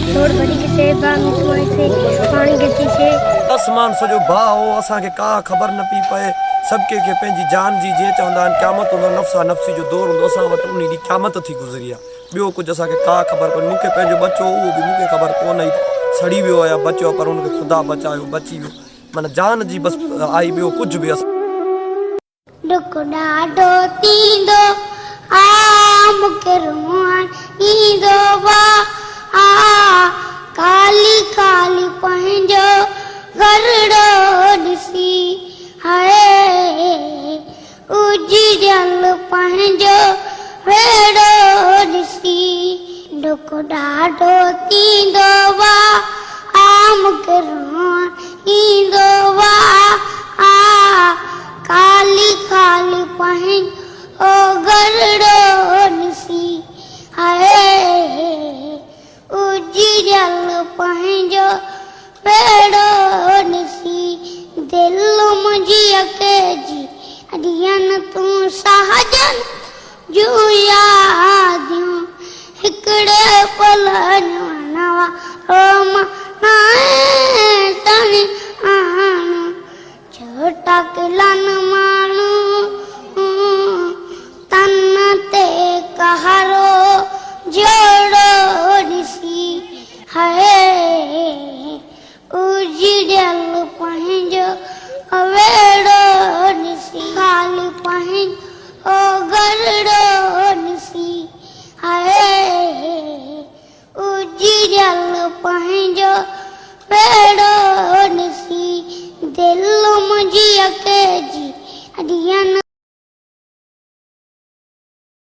छोड़ भरी से बाम से पानी गति से. آسمان سڄو باهه هو، اسان کي ڪا خبر نه پئي پئي. سڀ ڪنهن کي پنهنجي جان جي، جيئن چوندا آهن قيامت هوندو نفسا نفسي جو دور هوندو، اسان وٽ انهي ڏينهن قيامت ٿي گذري آهي. ٻيو ڪجهه اسان کي ڪا خبر ڪونهي. مون کي پنهنجو ٻچو اهو به مون کي خبر ڪونه هئي ته سڙي ويو آهي يا بچيو آهي، پر ان کي خدا بچايو، بچي ويو. معنيٰ جان جي بس آئي، ٻيو ڪجهه به اسان. ڏک ڏاڍو ٿيندو آ مونکي روئڻ ايندو آ خالي خالي پنهنجو گهرڙو ڏسي هاء اجڙيل پنهنجو ويڙهو ڏسي ڏک ڏاڍو ٿيندو آ مونکي روئڻ ايندو آ خالي خالي پنهنجو گهرڙو ڏسي هاء اجڙيل پنهنجو ويڙهو ڏسي دل منهنجي اڪيجي اڏين تون ساجن جون يادون.